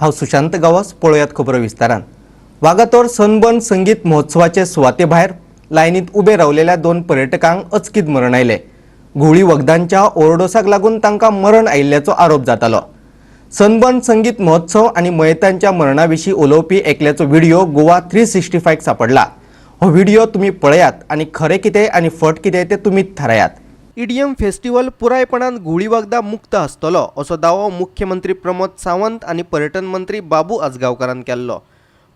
हांव सुशांत गांवस. पळोवयात खबरो विस्तारान. वागातोर सनबर्न संगीत महोत्सवाचे सुवाते भायर लायनीत उबे रावलेल्या दोन पर्यटकांक अचकीत मरण आयलें. घुंवळी वखदांच्या ओव्हरडोसाक लागून तांकां मरण आयिल्ल्याचो आरोप जातालो. सनबर्न संगीत महोत्सव आनी मयतांच्या मरणा विशीं उलोवपी एकल्याचो व्हिडिओ गोवा 365 सापडला. हो व्हिडिओ तुमी पळयात आनी खरें कितें आनी फट कितें तें तुमीच थारायात. ईडीएम फेस्टिवल पुरायपणान घुंवळी वखदां मुक्त आसतलो असो दावो मुख्यमंत्री प्रमोद सावंत आनी पर्यटन मंत्री बाबू आजगांवकारान केल्लो.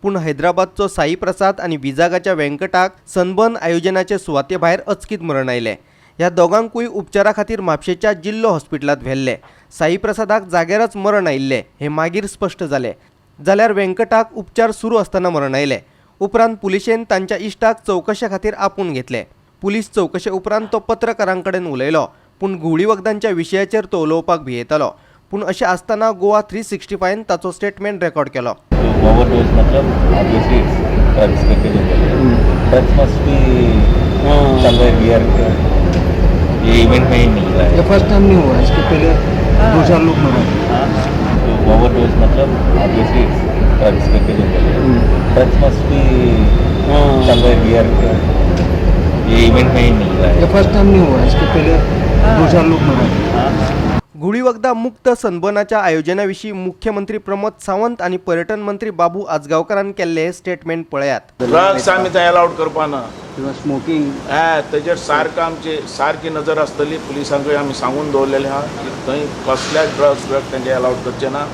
पूण हैदराबादचो साई प्रसाद आनी विजागाच्या व्यंकटाक सनबर्न आयोजनाचे सुवाते भायर अचकीत मरण आयलें. ह्या दोगांकूय उपचारा खातीर म्हापशेच्या जिल्लो हॉस्पिटलांत व्हेल्ले. साई प्रसादाक जाग्यारच मरण आयिल्लें हें मागीर स्पश्ट जालें, जाल्यार व्यंकटाक उपचार सुरू आसतना मरण आयलें. उपरांत पुलिशेन तांच्या इश्टाक चवकशे खातीर आपोवन घेतले. पुलीस चवकशे उपरांत तो पत्रकारां कडेन उलयलो, पूण घुंवळी वखदांच्या विशयाचेर तो उलोवपाक भियेतालो. पूण अशें आसतना गोवा 365न ताचो स्टेटमेंट रेकॉर्ड केलो. तो ओवरडोज मतलब ऑब्वियसली ड्रग्स करके जो drugs must be somewhere here. ये इवेंट में ही मिल रहा है. ये फर्स्ट टाइम नहीं हुआ, इसके पहले दो चार लोग मरा. तो ओवरडोज मतलब ऑब्वियसली ड्रग्स करके जो drugs must be somewhere here. ये इवेंट में ही मिल रहा है. ये फर्स्ट टाइम नहीं हुआ, इसके पहले दो चार लोग मरा. घुंवळी वखदां मुक्त सनबर्नाच्या आयोजना विशीं मुख्यमंत्री प्रमोद सावंत आनी पर्यटन मंत्री बाबू आजगांवकारान केल्ले स्टेटमेंट पळयात. ड्रग्स आमी थंय अलावड करपा ना. किंवा स्मोकिंग. हय, तेजेर सारको आमची सारकी नजर आसतली. पुलिसांकूय आमी सांगून दवरलेलें आहा की थंय कसल्याच ड्रग्स ब्रग्स तेंचे अलावड करचे ना,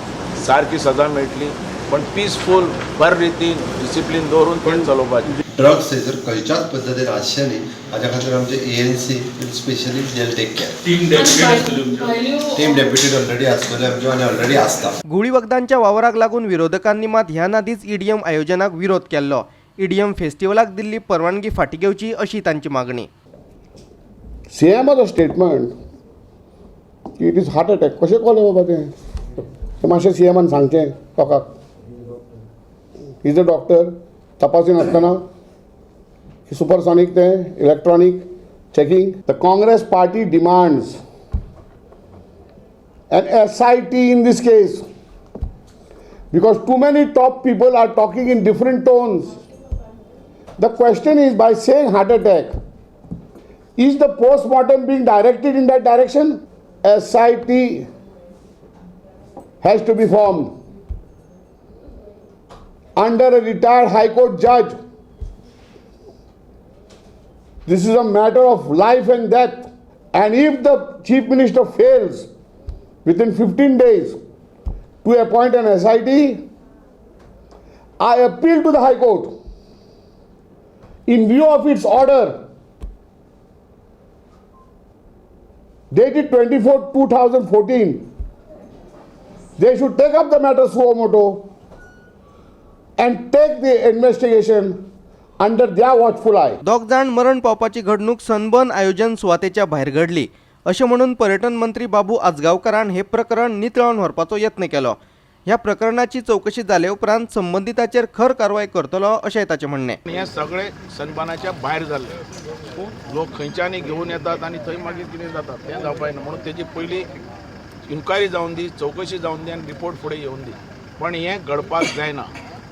सारकी सजा मेळटली, पण पिसफूल बरे रितीन डिसिप्लीन दवरून तें चलोवपाचें. ड्रग्स थंयसर खंयच्याच पद्दतीन आसचे न्ही, हाज्या खातीर आमचे ANC will specially they'll take care. Team deputed आसतली तुमची? टीम डेप्युटेड ऑलरेडी आसतले आमच्यो आनी ऑलरेडी आसता. घुंवळी वखदांच्या वावराक लागून विरोधकांनी मात ह्यान आदींच ईडीएम आयोजनाक विरोध केल्लो. ईडीएम फेस्टिवलाक दिल्ली परवानगी फाटीं घेवची अशी तांची मागणी. सीएमाचो स्टेटमेंट की it is heart attack, कशें कळ्ळें बाबा तें? तें मातशें सीएमान सांगचें लोकांक. Is a doctor तपासिनासतना सुपरसॉनीक तें electronic checking. The Congress party demands an SIT in this case because too many top people are talking in different tones. The question is, by saying heart attack, is the post-mortem being directed in that direction? SIT has to be formed under a retired High Court judge. This is a matter of life and death. And if the Chief Minister fails within 15 days to appoint an SIT, I appeal to the High Court in view of its order dated 24/2014, they should take up the matter suo moto and take the investigation under their watchful eye. दोग जाण मरण पावपाची घडणूक sunburn आयोजन सुवातेच्या भायर घडली अशें म्हणून पर्यटन मंत्री बाबू आजगांवकारान हे प्रकरण नितळावन व्हरपाचो यत्न केलो. ह्या प्रकरणाची चवकशी जाले उपरांत संबंदिताचेर खर कारवाय करतलो अशें ताचें म्हणणें. हें सगळें सनबर्नाच्या भायर जाल्लें. लोक खंयच्यानय घेवन येतात आनी थंय मागीर कितें जाता तें जावपाक जायना. म्हणून तेजी पयली इन्क्वायरी जावन दी, चवकशी जावन दी आनी रिपोर्ट फुडें येवन दी, पण हें घडपाक जायना.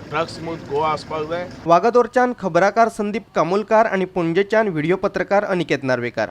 ड्रग्स मुक्त गोवा आसपाक जाय. वागातोरच्यान खबराकार संदीप कामुलकार आनी पणजेच्यान व्हिडिओ पत्रकार अनिकेत नार्वेकार.